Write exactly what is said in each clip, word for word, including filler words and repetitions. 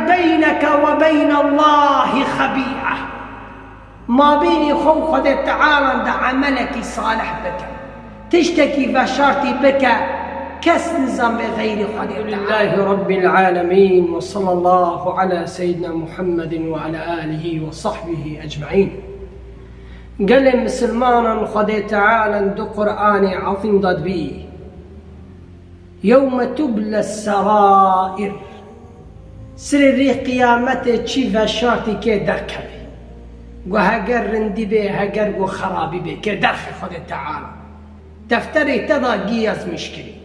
بینک و بین الله خبیئه. Mabênê xwe û Xwedê Teala de emelekî salih bike. Tiştekî veşartî bike, kes nizanbe xeyrî Xwedê Teala. Elhamdülillahî Rabbil alemin ve sallallahu ala seyyidina Muhammedin ve ala alihi ve sahbihi ecmaîn. Gelê misilmanan Xwedê Teala di Qur'anê Ezîm de dibî. Yewme tubles serair. Sirê rê qiyametê çi veşartî kê derkevî. Gu heger rindî bê, heger gu xerabî bê, kê derxê Xwedê Teala. Defterê te da gî yazmiş kirî.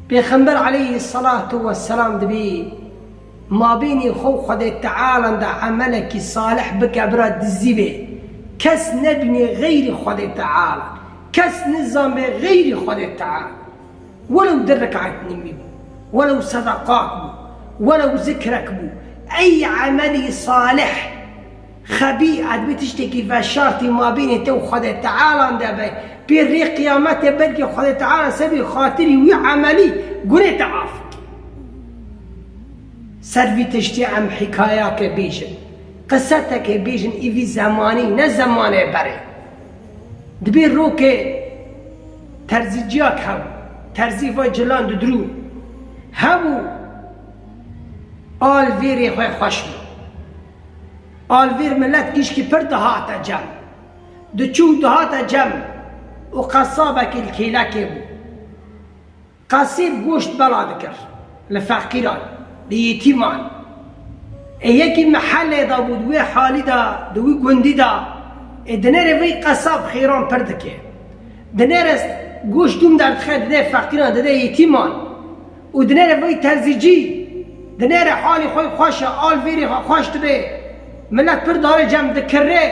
Pêxember aleyhisselatu vesselam dibî, mabênî xwe û Xwedê Teala de emelekî salih bike, bira dizî bê. Kes nebînê xeyrî Xwedê Teala. Kes nizanbê xeyrî Xwedê Teala. Welew di rekaet nimî bû, welew sedaqak bû, welew zikrek bû, ey emelî salih, xebî, edbî tiştekî veşartî mabînê te û Xwedê Teala de be, pê rê qiyametê belkî Xwedê Teala sebî xatirî wî emelî gunê te afike. Ser vî tiştî em hikayake bêjin, qiseteke bêjin, î vî zemanî, ne zemanê berê. Dibê rokê terzîciyak hebû. Terzî vay cilan didrû. Hebû alvêrê xwe xweş bû. Alvêr milet gişkî pir dihate cem. Diçû dihate cem û qesabekî li kêlekê bû. Qasîb goşt bela dikir li feqîran, li yetîman. Ê yekî mehellê de bû, di wê halî de, di wî gundî de, ê dinêre vî qesab xêran pir dike. Dinêre goşt dûm derdixe, dide feqîran, dide yetîman. Û dinêre vî terzîcî, dinêre halî xwe xweş e, alvêrê xwe xweş dibe. Milet pir dare cem dikirê.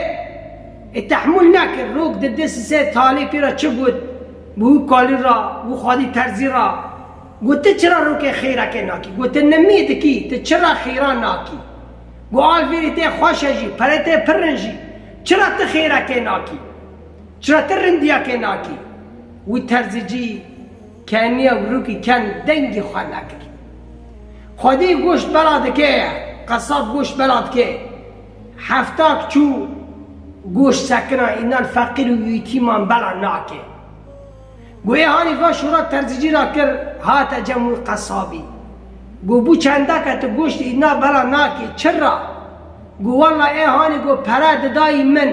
Ê tehmûl nekir, rok di dest sê talê pê re çi got? Bi wî kalî ra, wî xwedî terzî ra. Got, "Tu çira rokê xêrekê nakî?" Got, "Tu nimî dikî, tu çira xêra nakî?" Got, "Alvêrê te xweş e jî, perê te pir in jî. Çira tu xêrekê nakî? Çira tu rindiyekê nakî?" Wî terzîcî Keniya rûkî ken dengî xwe nekir. Xwedî goşt bela dike, qesab goşt bela dike. Heftak çû goşt sekina, înan feqîr û yetîman bela nake. Got, "Ê hanî va şûra terzîcî ra kir, hate cem wî qesabî." Got, "Bû çendeke tu goşt îna bela nake, çira?" Got, "Wella ê hanî got pere didayî min."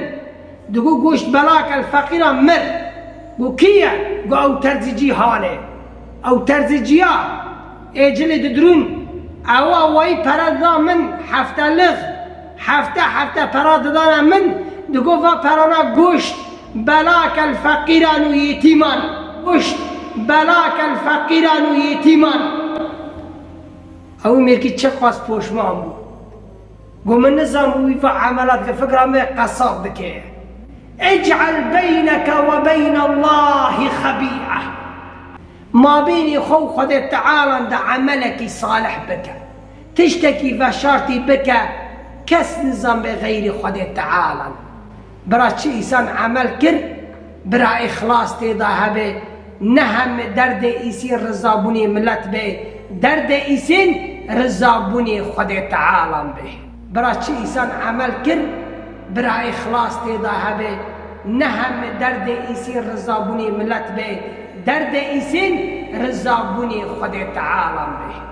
Digo, "Goşt belak el feqîra mir." Go, "Kî ye?" Go, "Ew terzîcî hanê." Ew terzîciya ê cilê didrûn, ewa wayî pere dida min, hefte lix, hefte hefte pera didana min, digo, "Va perana goşt belak el feqîran û yetîman. Goşt belak el feqîran û yetîman." Ew mêrkî çiqas poşman bû. Go, "Min nizam wî va emela dike, fikra me qesab dike." Ec'el beyneke ve beynallahi xebî'e. Mabênî xwe û Xwedê Teala de emelekî salih bike. Tiştekî veşartî bike, kes nizanbe xeyrî Xwedê Teala. Bira çi îsan emel kir, bira îxlas tê de hebe, ne heme derdê îsîn rizabûnê milet be, derdê îsîn rizabûnê Xwedê Teala be. Bira çi îsan emel kir, bira îxlas tê de hebe, ne heme derdê îsîn rizabûnê milet be, derdê îsîn rizabûnê Xwedê Teala be.